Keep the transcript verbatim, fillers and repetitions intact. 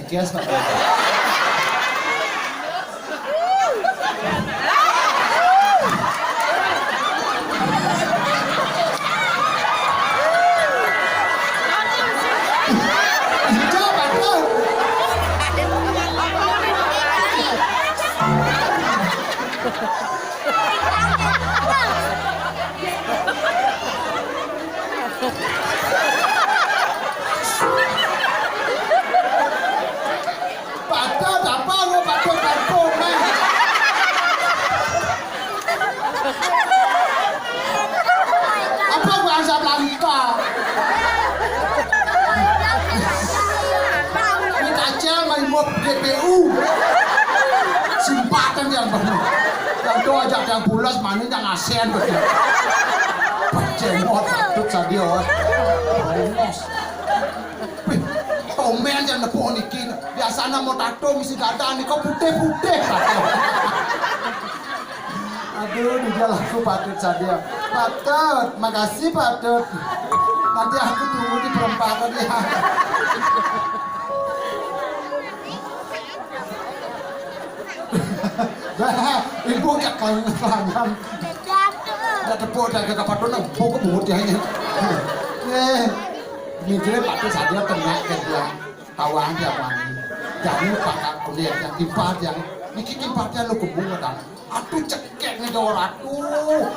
Guys, Pak. Coba tuh. Patut apa lu patut takut, Mas? Apa gua asal langka? Ini kacang main buat G P U. Simpatan yang bener. Yang tuh ajak yang pulas, mana yang asen betul. Pecemot, patut sadio. Wih, tomen yang nepuk niki. Biasanya mau tato mesti dada nih, kok putih-putih. Aduh, dia laku patut saja. Patut, makasih patut. Nanti aku tunggu di perempatan ya. Dah, ibu gak kangen. Gak tepuk dah ke kapatun, ibu ke bungut ya ini. Eh, mikirnya patut saja tenang ke dia. Tawang dia mani. Jadi pakak kuliah yang timpal yang niki timpal dia lu kebungetan. Aduh, cekek nih dor, aduh.